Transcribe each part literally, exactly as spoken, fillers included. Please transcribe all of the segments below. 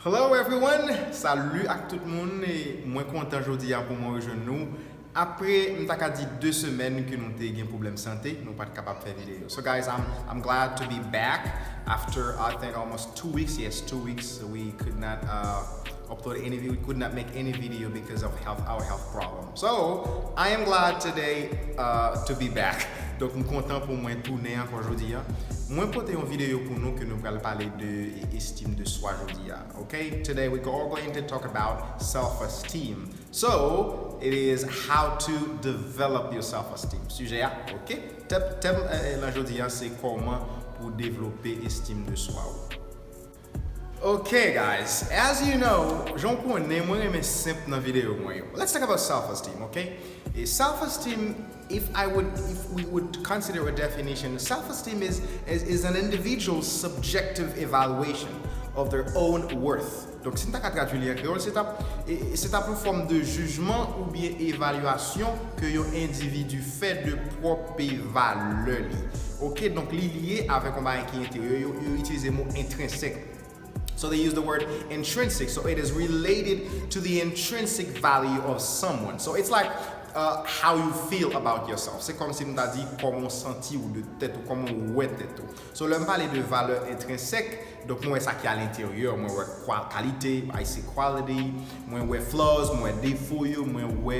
Hello everyone! Salut ak tout moun! E mwen kontan jodi a pou mwen rejwenn nou. Apre, m ta ka di de semèn ke nou te gen pwoblèm sante, nou pa t kapab fè videyo. So guys, I'm, I'm glad to be back after, I think, almost two weeks. Yes, two weeks. We could not uh, upload any, we could not make any video because of health, our health problem. So, I am glad today uh, to be back. Donk, m kontan pou mwen tounen ankò jodi a. Mwen pote yon videyo pou nou ke nou pral pale de estime de soi jodi a. Okay? Today we are going to talk about self-esteem. So, it is how to develop your self-esteem. Sijè a, okay? Tèm, tèm eh, lan jodi a se kòman pou devlope estime de soi ou. Okay, guys, as you know, jan w konnen, mwen renmen senp nan videyo mwen yo. Let's talk about self-esteem, okay? E self-esteem, if I would, if we would consider a definition, self-esteem is, is, is an individual's subjective evaluation of their own worth. Donk, si n ta ka tradui li an kreyòl, se t ap, e, e se t ap yon fòm de jijman oubyen evalyasyon ke yon endividi fè de pwòp valè li. Oke, donk li lye avèk yon bagay ki enteryè, yo, yo itilize mo entrensèk. So they use the word intrinsic. So it is related to the intrinsic value of someone. So it's like uh, how you feel about yourself. Se kòm si m ta di kòman w santi w de tèt ou, kòman w wè tèt ou. So lè m pale de valè entrensèk, donk mwen wè sa ki a lenteryè, mwen wè kwa, kalite, I see quality, mwen wè flaws, mwen wè defo yo, mwen wè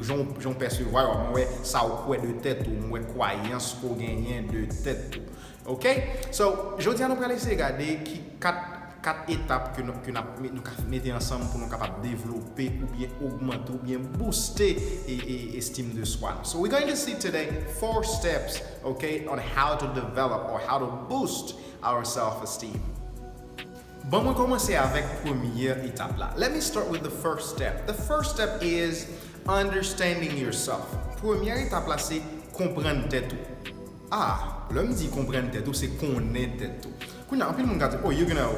jan w pèsevwa yo, mwen wè sa w kwè de tèt ou, mwen wè kwayans ke w genyen de tèt ou. Ok? So, jodi a nou pral eseye gade ki kat, kat etap ke nou, ke n ap, nou ka mete ansanm pou nou kapab devlope oubyen ogmante oubyen booste e, e, estime de soi. So, we're going to see today four steps, okay, on how to develop or how to boost our self-esteem. Bon, mwen kòmanse avèk premyè etap la. Let me start with the first step. The first step is understanding yourself. Premyè etap la se konprann tèt ou. Ah, lè m di konprann tèt ou, se konnen tèt ou. Kounye a, anpil moun ka di, oh, you know,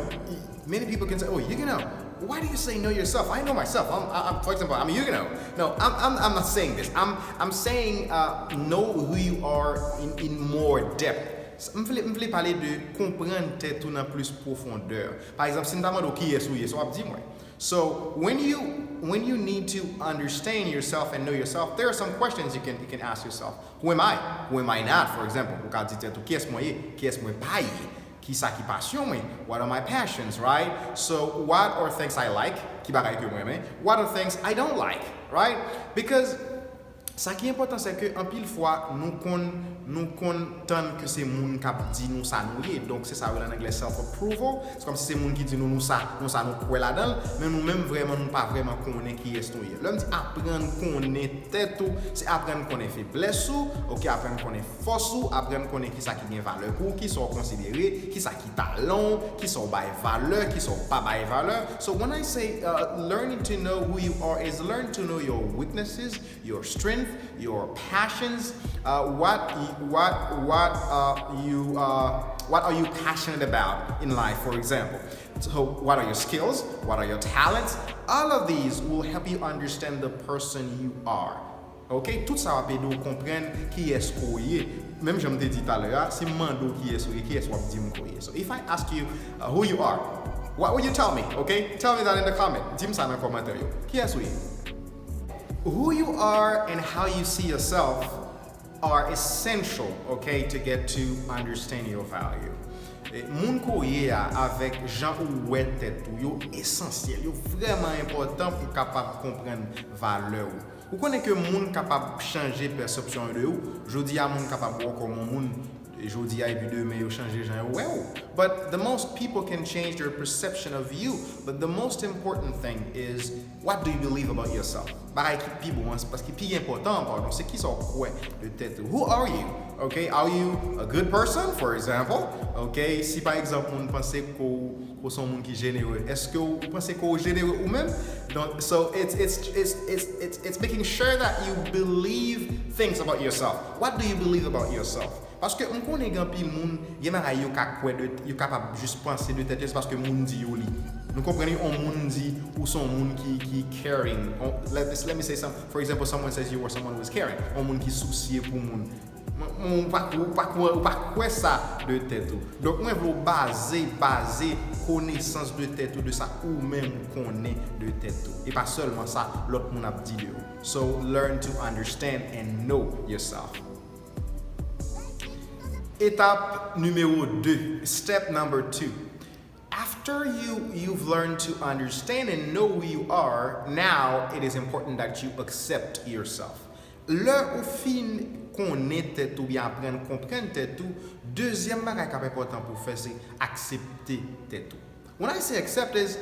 many people can say, oh, you know, why do you say know yourself? I know myself. I'm, I- I'm, for example, I'm a you know. No, I'm, I'm, I'm not saying this. I'm, I'm saying uh, know who you are in, in more depth. M vle, m vle pale de konprann tèt ou nan plis pwofondè. Pa egzanp, si m ta mande w kiyès ou ye, sa w ap di mwen. So, when you, when you need to understand yourself and know yourself, there are some questions you can, you can ask yourself. Who am I? Who am I not? For example, ou ka di tèt ou, kiyès mwen ye? Kiyès mwen pa ye? Kisa ki pasyon mwen? What are my passions, right? So, what are things I like? Ki bagay ke mwen renmen? What are things I don't like, right? Because sa ki enpòtan, se ke anpil fwa, nou konn, nou konn tann ke se moun k ap di nou sa nou ye. Donk, se sa yo rele an anglè self-approval. Se kòmsi se moun ki di nou, nou sa, nou sa nou kwè ladan l, men nou menm vrèman, nou pa vrèman konnen kiyès nou ye. Lè m di aprann konnen tèt ou, se aprann konnen feblès ou, oke, aprann konnen fòs ou, aprann konnen kisa ki gen valè pou ou, kisa w konsidere, kisa ki talan w, kisa w bay valè, kisa w pa bay valè. So when I say uh, learning to know who you are is learn to know your weaknesses, your strength, your passions, uh, what y- what what uh, you uh, what are you passionate about in life, for example. So what are your skills? What are your talents? All of these will help you understand the person you are. Ok, tout sa w ap ede w konprann kiyès ke w ye. Menm jan m te di talè a, si m mande w kiyès ou ye, kiyès w ap di m ke w ye? So if I ask you uh, who you are, what would you tell me? Ok, tell me that in the comment. Di m sa nan kòmantè yo. Kiyès ou ye? Who you are and how you see yourself are essential, okay, to get to understand your value. E, moun ke w ye a avèk jan ou wè tèt ou yo esansyèl, yo vrèman enpòtan pou w kapab konprann valè ou. Ou konnen ke moun kapab chanje pèsepsyon yo de ou. Jodi a, moun kapab wè w kòm yon moun jodi a, epi demen yo chanje jan yo wè w. But the most people can change their perception of you. But the most important thing is, what do you believe about yourself? Bagay ki pi bon an, paske pi enpòtan an, padon, se kisa w kwè de tèt ou. Who are you? Okay, are you a good person, for example? Okay, si pa egzanp moun panse ke w ke w se yon moun ki jenere, èske w panse ke w jenere ou menm? Donk, so it's, it's, it's, it's, it's, it's making sure that you believe things about yourself. What do you believe about yourself? Paske m konnen gen anpil moun, gen bagay yo ka kwè de, yo kapab jis panse de tèt yo, se paske moun di yo li. Nou konprann, yon moun di ou se yon moun ki, ki caring. On- Let, let me say something. For example, someone says you are someone who is caring. Yon moun ki sousye pou moun. Ou pa, ou pa, ou pa kwè sa de tèt ou. Donk, mwen vle w baze, baze konesans de tèt ou, de sa ou menm ou konnen de tèt ou. E pa sèlman sa lòt moun ap di de ou. So, learn to understand and know yourself. Etap nimewo de, step number two. After you, you've learned to understand and know who you are, now it is important that you accept yourself. Lè ou fin konnen tèt ou, byen aprann konprann tèt ou, dezyèm bagay k ap enpòtan pou w fè, se aksepte tèt ou. When I say accept is,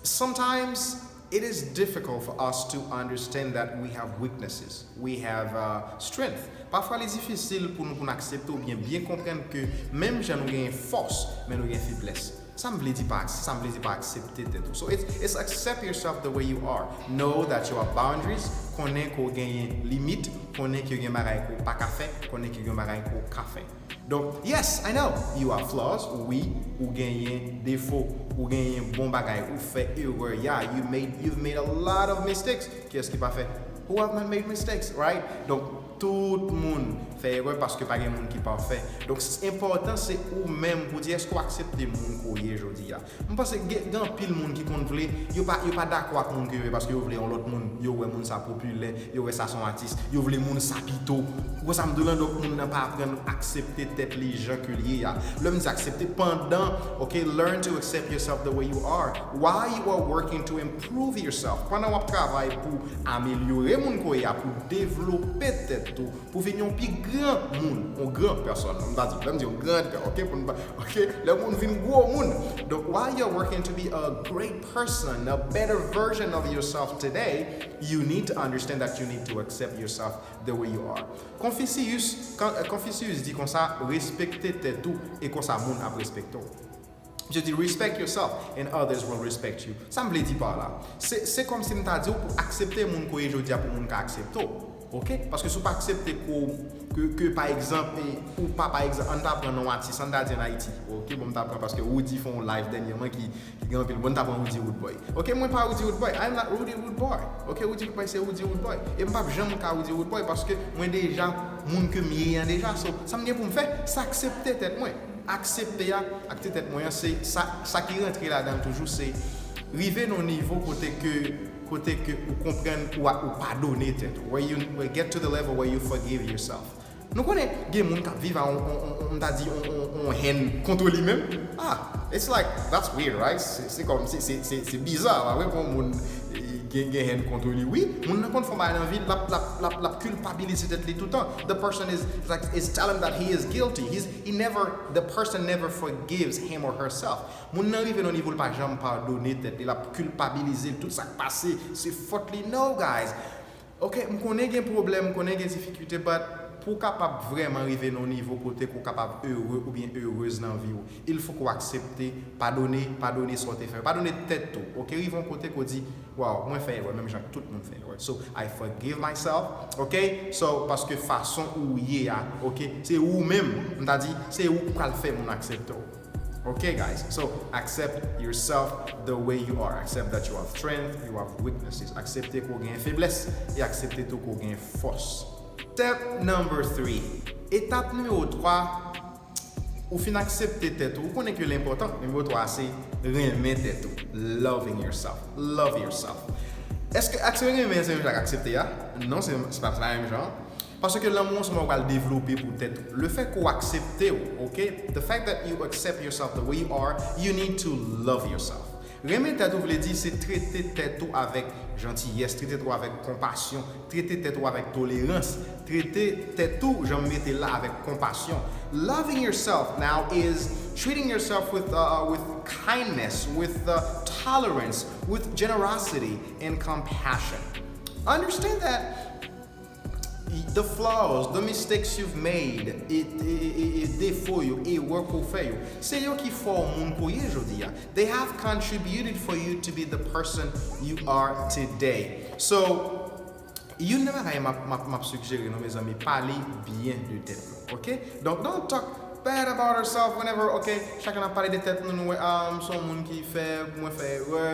sometimes it is difficult for us to understand that we have weaknesses, we have uh, strength. Pafwa li difisil pou nou pou n aksepte oubyen byen konprann ke menm jan nou genyen fòs, men nou gen feblès. Sa m vle di pa, sa m vle di pa aksepte tèt ou. So it's, it's accept yourself the way you are. Know that you have boundaries. Konnen ke w genyen limit. Konnen ke gen bagay ke w pa ka fè. Konnen ke gen bagay ke w ka fè. Donk, yes, I know, you have flaws. Wi, ou genyen defo. Ou genyen bon bagay. Ou fè erè. Yeah, you made, you've made a lot of mistakes. Kiyès ki pa fè? Who have not made mistakes, right? Donk, tout moun fè erè paske pa gen moun ki pafè. Donk, enpòtan se ou menm pou di èske w aksepte moun ke w ye jodi a. M panse gen anpil moun ki konn vle, yo pa, yo pa dakò ak moun ke yo ye paske yo vle yon lòt moun, yo wè moun sa popilè, yo wè sa se yon atis, yo vle moun sa pito. Ou konn sa m di w lan, donk moun nan pa aprann aksepte tèt li jan ke l ye a. Lè m di aksepte pandan, ok, learn to accept yourself the way you are. While you are working to improve yourself. Pandan w ap travay pou amelyore moun ke w ye a, pou devlope tèt ou, pou vin yon pi gran moun, yon gran pèsòn. M ta di, lè m di yon gran, ok, pou n pa, ok, lè moun vin gwo moun. Donk, while you're working to be a great person, a better version of yourself today, you need to understand that you need to accept yourself the way you are. Confucius, Con- Confucius di konsa, respekte tèt ou e konsa moun ap respekte w. Je dis, respect yourself and others will respect you. Sa m vle di pa la, se, se kòmsi m ta di w pou aksepte moun ke w ye jodi a pou moun ka aksepte w. Ok? Paske si w pa aksepte ke, ke, ke pa egzanp, e, ou pa, pa egzanp, ann ta pran non atis, ann ta di ann Ayiti. Ok? Bon, m ta pran paske Roody fè yon live dènyèman ki, ki gen anpil. Bon, m ta pran Roody Roodboy. Ok? Mwen pa Roody Roodboy. I am not Roody Roodboy. Ok? Roody Roodboy se Roody Roodboy. E m p ap janm ka Roody Roodboy paske mwen deja, moun ke m ye an deja. So, sa m gen pou m fè, se aksepte tèt mwen. Aksepte a, aksepte tèt mwen an, se sa, sa ki rantre ladan l toujou, se rive nan yon nivo kote ke, kote ke ou konprann ou, ou padone tèt ou. Where you, where get to the level where you forgive yourself. Nou konnen gen moun k ap viv a on, on, on, on, m ta di on, on, on hèn kont li menm. Ah, it's like, that's weird, right? Se, se kòm, se, se, se, se biza, pa vre, pou yon moun, eh, gen, gen hèn kont li. Wi, moun nan konn fè yon bagay nan vi l, l ap, l ap, l ap, l ap kilpabilize tèt li toutan. The person is, like, is telling that he is guilty. He's, he never, the person never forgives him or herself. Moun nan rive nan nivo l pa janm padone tèt li, l ap kilpabilize l, tout sa k pase, se fòt li. No, guys. Ok, m konnen gen pwoblèm, m konnen gen difikilte, but pou w kapab vrèman rive nan yon nivo kote ke w kapab ere oubyen erez nan vi w, il fo ke w aksepte, padone, padone sa w te fè. Padone tèt ou, ok? Rive yon kote ke w di, wow, mwen fè erè, menm jan tout moun fè erè. So, I forgive myself, ok? So, paske fason ou ye a, ok? Se ou menm, m ta di, se ou k pral fè moun aksepte w. Ok, guys? So, accept yourself the way you are. Accept that you have strength, you have weaknesses. Aksepte ke w gen feblès e aksepte tou ke w gen fòs. Step number three. Etap nimewo twa, ou fin aksepte tèt ou. Ou konnen ke l enpòtan. Nimewo twa a se renmen tèt ou. Loving yourself. Love yourself. Èske aksepte renmen se menm jan ak aksepte a? Non, se, se pa, se pa menm jan. Paske lanmou an se yon bagay ou pral devlope pou tèt ou. Le fè ke w aksepte w, ok? The fact that you accept yourself the way you are, you need to love yourself. Renmen tèt ou vle di se trete tèt ou avèk jantiyès, trete tèt ou avèk konpasyon, trete tèt ou avèk tolerans, trete tèt ou jan m mete l la avèk konpasyon. Loving yourself now is treating yourself with, uh, with kindness, with, uh, tolerance, with generosity and compassion. Understand that the flaws, the mistakes you've made, e, e, e, e, e defo yo, erè ke w fè yo, se yo ki fè w moun ke w ye jodi a. They have contributed for you to be the person you are today. So, youn nan bagay m ap, m ap, m ap sigjere nou, mezanmi, pale byen de tèt nou, ok? Donk, don't talk bad about ourselves whenever, ok, chak lè n ap pale de tèt nou, nou wè, ah, m se yon moun ki fèb, mwen fè erè,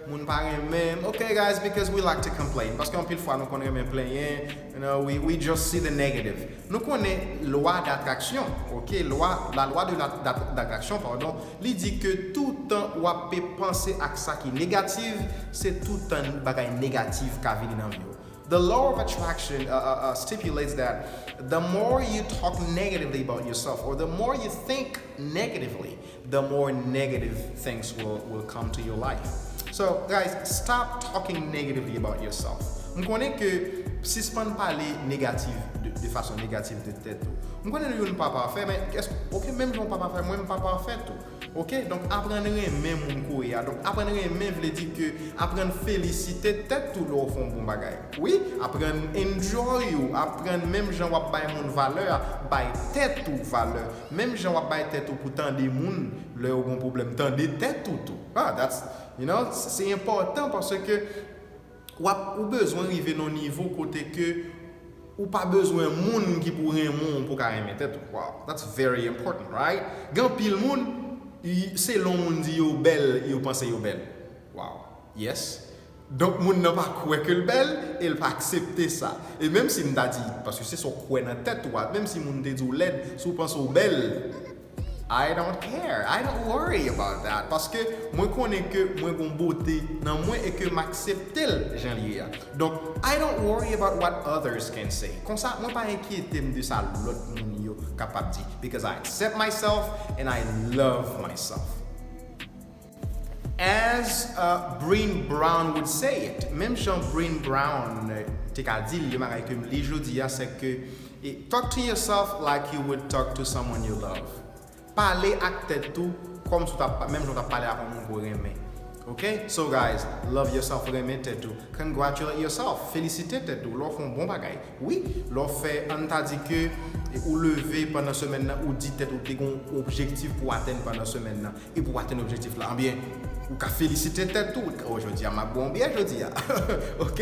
moun pa renmen m. Ok, guys, because we like to complain. Paske anpil fwa nou konn renmen plenyen, you know, we, we just see the negative. Nou konnen lwa datraksyon, ok, lwa, la loi de la, dat- d'attraction, pardon, li di ke toutan w ap panse ak sa ki negatif, se toutan bagay negatif ka vini nan vi w. The law of attraction uh, uh, uh, stipulates that the more you talk negatively about yourself or the more you think negatively, the more negative things will, will come to your life. So, guys, stop talking negatively about yourself. M konnen ke sispann pale negatif de, de fason negatif de tèt ou. M konnen nou youn pa pafè, men èske, ok, menm jan w pa pafè, mwen m pa pafè tou. Ok, donk aprann renmen moun ke w ye a. Donk aprann renmen vle di ke aprann felisite tèt ou lè w fè yon bon bagay. Wi, aprann enjoy ou, aprann menm jan w ap bay moun valè a, bay tèt ou valè. Menm jan w ap bay tèt ou pou tande moun lè w gen yon pwoblèm, tande tèt ou tou. Ah, that's, you know, se enpòtan paske w ap, ou bezwen rive nan yon nivo kote ke ou pa bezwen moun ki pou renmen w pou ka renmen tèt ou. Wow, that's very important, right? Gen anpil moun, selon moun di yo bèl, yo panse yo bèl. Wow, yes. Donk moun nan pa kwè ke l bèl e l pa aksepte sa. E menm si m ta di, paske se sa w kwè nan tèt ou a, menm si moun te di w lèd, si w panse w bèl, I don't care. I don't worry about that. Paske mwen konnen ke mwen gon bote nan mwen e ke m aksepte l jan l ye a. Donk, I don't worry about what others can say. Konsa, mwen pa enkyete m de sa lòt moun yo kapab di. Because I accept myself and I love myself. As uh, Brene Brown would say it, menm jan Brene Brown te ka di l, yon bagay ke m li jodi a, se ke talk to yourself like you would talk to someone you love. Pale ak tèt ou kòm si w t ap, menm jan w t ap pale ak yon moun ke w renmen. Ok? So guys, love yourself, renmen tèt ou. Congratulate yourself, felisite tèt ou lè w fè yon bon bagay. Wi, lè w fè, ann ta di ke ou leve pandan semèn nan, ou di tèt ou te gen yon objektif pou w atenn pandan semèn nan, epi w atenn objektif la, ebyen, ou ka felisite tèt ou, oh, jodi a m ap bwè yon byè jodi a. Ok?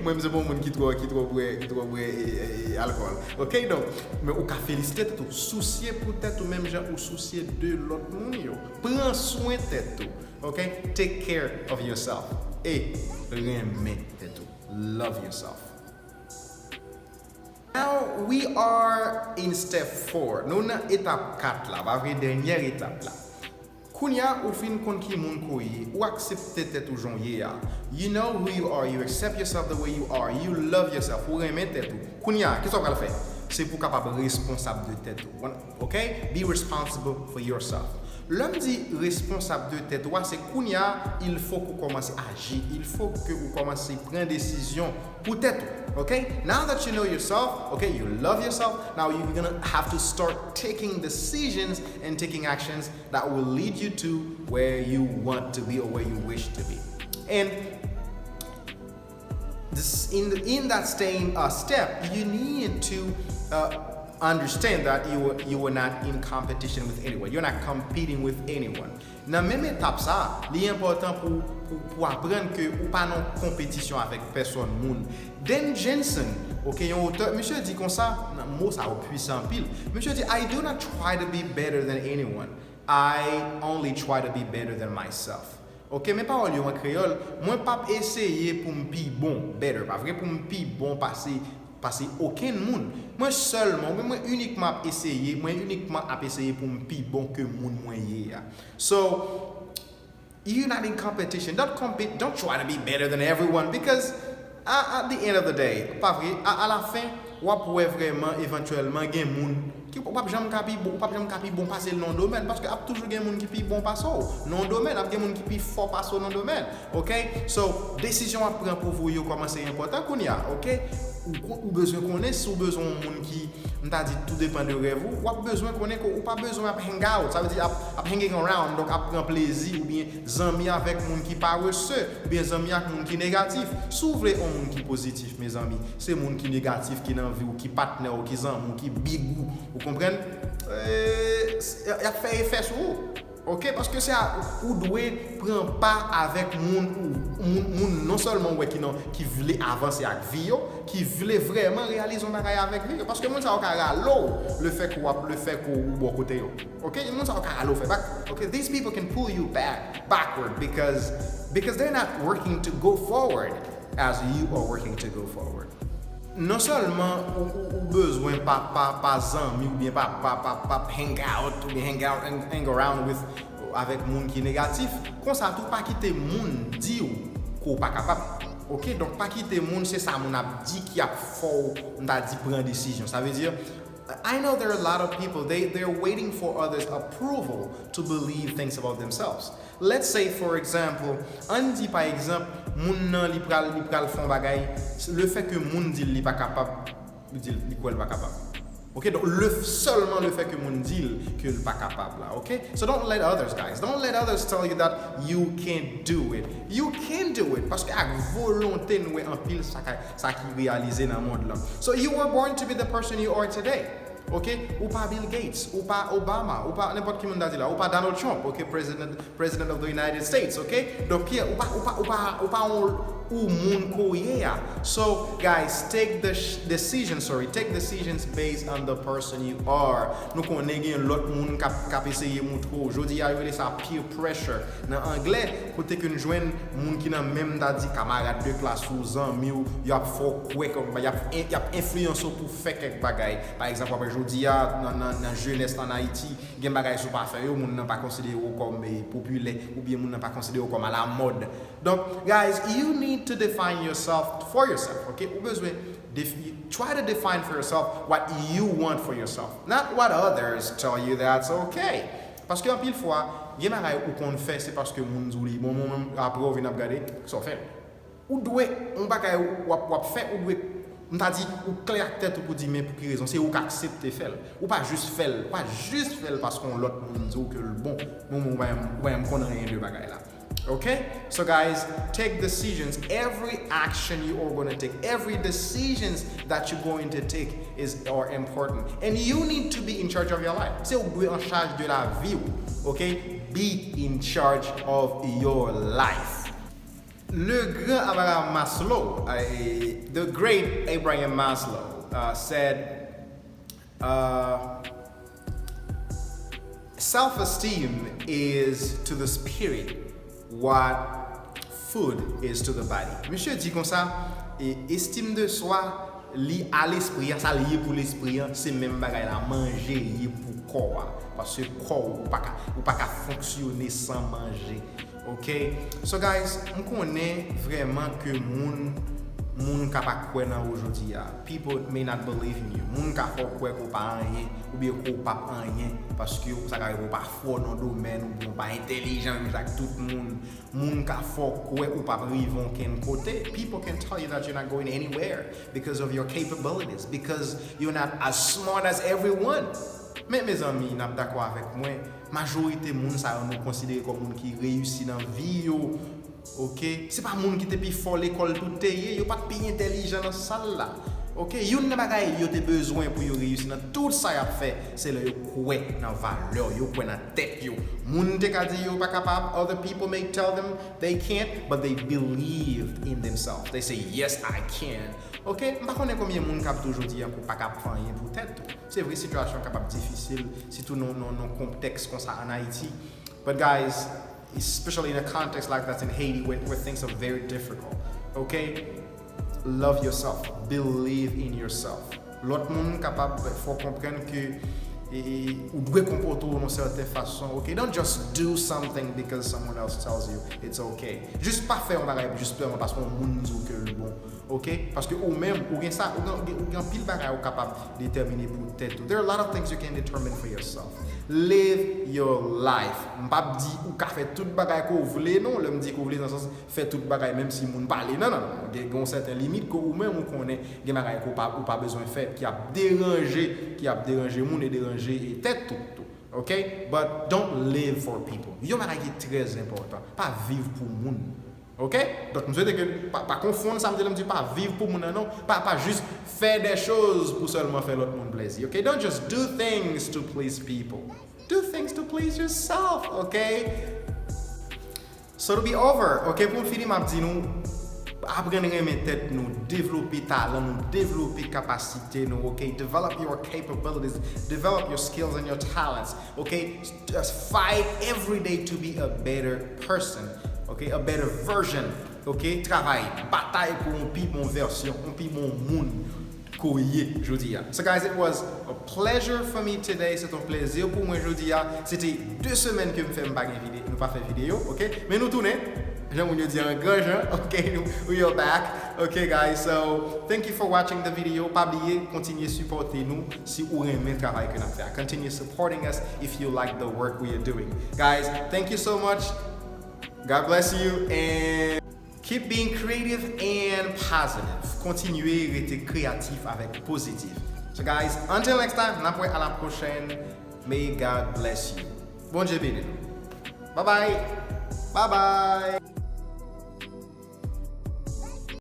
Mwen, m se pa yon moun ki twò, ki twò bwè, ki twò bwè e, e, e, alkòl. Ok? Donk, men ou ka felisite tèt ou, sousye pou tèt ou menm jan ou sousye de lòt moun yo. Pran swen tèt ou. Ok? Take care of yourself. E renmen tèt ou. Love yourself. Now we are in step four. Nou nan etap kat la, pa vre, dènyè etap la. Kounye a ou fin konn ki moun ke w ye, ou aksepte tèt ou jan w ye a. You know who you are, you accept yourself the way you are, you love yourself, ou renmen tèt ou. Kounye a, kisa w pral fè? Se pou w kapab responsab de tèt ou. Ok? Be responsible for yourself. Lè m di responsab de tèt ou a, se kounye a, il faut ke w kòmanse aji, il faut ke w kòmanse pran desizyon pou tèt ou. Ok? Now that you know yourself, ok, you love yourself, now you're gonna have to start taking decisions and taking actions that will lead you to where you want to be or where you wish to be. And this, in, the, in that same uh, step, you need to uh, understand that you, you are not in competition with anyone. You're not competing with anyone. Nan menm etap sa, li enpòtan pou, pou, pou aprann ke ou pa nan konpetisyon avèk pèsòn moun. Dan Jensen, ok, yon otè, misye di konsa, mo sa yo pwisan anpil. Misye di, I do not try to be better than anyone. I only try to be better than myself. Ok, men pawòl yo an kreyòl, mwen p ap eseye pou m pi bon, better, pa vre, pou m pi bon pase, pase okenn moun. Mwen sèlman, oubyen mwen inikman ap eseye, mwen inikman ap eseye pou m pi bon ke moun mwen ye a. So, you're not in competition. Don't compete, don't try to be better than everyone because at, at the end of the day, pa vre, a, alafen, w ap wè vrèman, evantyèlman, gen moun ki w p ap janm ka pi bon, w p ap janm ka pi bon pase l nan yon domèn, paske ap toujou gen moun ki pi bon pase w nan yon domèn, ap gen moun ki pi fò pase w nan yon domèn, ok? So, desizyon w ap pran pou ou yo kòmanse enpòtan kounye a, ok? Ou, ou bezwen konnen si w bezwen yon moun ki, m ta di, tou depan de rèv ou, w ap bezwen konnen ke ou pa bezwen ap hang out, sa vle di ap, ap hanging around, donk ap pran plezi oubyen zanmi avèk moun ki parese, oubyen zanmi ak moun ki negatif. Si w vle yon moun ki pozitif, mezanmi, se moun ki negatif ki nan vi w, ki patnè w, ki zanmi w, ki big ou. Ou konprann? E, y ap fè efè sou ou. Ok, paske se a ou dwe pran pa avèk moun ou moun, moun non sèlman ou wè ki nan ki vle avanse ak vi yo, ki vle vrèman reyalize yon bagay avèk vi yo. Paske moun sa yo ka rale w le fè ke w ap le fè ke ou bò kote yo. Ok, moun sa yo ka rale w fè bak. Ok, these people can pull you back backward because because they're not working to go forward as you are working to go forward. Non sèlman ou, ou, ou bezwen pa, pa, pa zanmi oubyen pa, pa, pa, pa hang out oubyen hang out, hang, hang around with avèk moun ki negatif, konsa tou pa kite moun di w ke w pa kapab. Ok, donk pa kite moun se sa moun ap di ki ap fè w m ta di pran desizyon. Sa vle di I know there are a lot of people, they, they're waiting for others' approval to believe things about themselves. Let's say, for example, ann di pa egzanp, moun nan li pral li pral fè yon bagay, le fè ke moun di l li pa kapab, li di l li kwè l pa kapab. Ok, donk le sèlman le fè ke moun di l ke l pa kapab la, ok? So don't let others, guys, don't let others tell you that you can't do it. You can do it, paske ak volonte nou wè anpil sa ka sa ki reyalize nan mond lan. So you were born to be the person you are today. Ok, ou pa Bill Gates, ou pa Obama, ou pa nenpòt ki moun ta di la, ou pa Donald Trump, ok, President, President of the United States, ok? Donk, ou pa, ou pa, ou pa, ou pa yon ou moun ke w ye a. So, guys, take the decision, sorry, take decisions based on the person you are. Nou konnen gen lòt moun k ap eseye moutre w. Jodi a, yo rele sa peer pressure nan anglè, kote ke n jwenn moun ki nan menm, ta di, kamarad de klas ou, zanmi w, y ap fè w kwè, y ap, y ap enfliyanse w pou fè kèk bagay. Pa egzanp, w ap wè jodi a, nan, nan, nan jenès an Ayiti, gen bagay si w pa fè yo, moun nan pa konsidere w kòm eh, popilè, oubyen moun nan pa konsidere w kòm alamòd. Donk, guys, you need to define yourself for yourself, ok? Ou bezwen defi, try to define for yourself what you want for yourself, not what others tell you that's okay. Paske anpil fwa, gen bagay ou konn fè, se paske moun di w li bon, moun menm apre w vin ap gade, sa w fè. Ou dwe, yon bagay w ap, w ap fè, ou dwe, m ta di, ou klè ak tèt ou pou di, men pou ki rezon, se ou k aksepte fè l. Ou pa jis fè l, ou pa jis fè l paske yon lòt moun di w ke l bon, men ou pa janm, ou pa janm konn anyen de bagay la. Ok? So guys, take decisions. Every action you are going to take, every decisions that you're going to take is are important. And you need to be in charge of your life. Se ou k dwe an chaj de lavi w. Ok? Be in charge of your life. Le grand Abraham Maslow, eh, the great Abraham Maslow, uh, said, uh, self-esteem is to the spirit what food is to the body. Misye di konsa, e, estime de soi, li a lespri an, sa l ye pou lespri an, se menm bagay la manje ye pou kò a. Paske kò ou pa ka, ou pa ka fonksyone san manje. Ok? So guys, m konnen vrèman ke moun moun ka pa kwè nan ou jodi a. People may not believe in you. Moun ka fè w kwè ke w pa anyen, oubyen ke w p ap anyen, paske sa ka rive w pa fò nan domèn, oubyen w pa entèlijan menm jan ak tout moun. Moun ka fè w kwè ou p ap rive ankenn kote. People can tell you that you're not going anywhere because of your capabilities, because you're not as smart as everyone. Men mezanmi, n ap dakò avèk mwen, majorite moun sa yo nou konsidere kòm moun ki reyisi nan vi yo. Ok? Se pa moun ki te pi fò lekòl tout te ye, yo pa t pi entèlijan nan sal la. Ok? Youn nan bagay yo te bezwen pou yo reyisi nan tout sa y ap fè, se lè yo kwè nan valè yo, yo kwè nan tèt yo. Moun te ka di yo pa kapab, other people may tell them they can't, but they believed in themselves. They say, yes, I can. Ok? M pa konnen konbyen moun k ap di w jodi a ke w pa ka ap fè anyen pou tèt ou. Se vre, sitiyasyon kapab difisil, sitou nan, nan, nan kontèks konsa an Ayiti. But guys, especially in a context like that in Haiti where, where things are very difficult, okay? Love yourself, believe in yourself. Lòt moun kapab fè w konprann ke e, ou dwe konpòte w yon sèten fason, ok? Don't just do something because someone else tells you it's okay. Jis pa fè yon bagay jis sèlman paske yon moun di w ke l bon. Ok? Paske ou menm, ou gen sa, ou gen, ou gen, ou gen anpil bagay ou kapab detèmine pou tèt ou. There are a lot of things you can determine for yourself. Live your life. M p ap di ou ka fè tout bagay ke w vle, non. Lè m di ke w vle, nan sans fè tout bagay, menm si moun pale. Non, non, non. Gen, gen yon sèten limit ke ou menm ou konnen, gen bagay ke w pa, ou pa bezwen fè, ki ap deranje, ki ap deranje moun e deranje e tèt ou tou. Ok? But don't live for people. Yon bagay ki trè enpòtan. Pa viv pou moun. Ok? Donk, m swete ke pa, pa konfonn sa m te lè m di pa viv pou moun nan, non. Pa, pa jis fè de choz pou sèlman fè lòt moun plezi. Ok? Don't just do things to please people. Do things to Please yourself, okay? So to be over, okay, pou m fini, m ap di nou, aprann renmen tèt nou, devlope talan nou, devlope kapasite nou, okay? Develop your capabilities, develop your skills and your talents, okay? Just fight every day to be a better person, okay? A better version, okay? Travay, batay pou yon pi bon vèsyon, yon pi bon moun ke w ye jodi a. So guys, it was a pleasure for me today. Se te yon plezi pou mwen jodi a. Se te de semèn ke m fè m pa gen vide-, nou pa fè videyo, okay? Men nou tounen. Jan moun yo di an gran jan, okay? We are back. Okay, guys, so thank you for watching the video. Pa bliye, kontinye sipòte nou si ou renmen travay ke n ap fè a. Continue supporting us if you like the work we are doing. Guys, thank you so much. God bless you and keep being creative and positive. Kontinye rete kreyatif avèk pozitif. So guys, until next time, n ap wè a la prochaine. May God bless you. Bondye beni nou. Bye bye. Bye bye.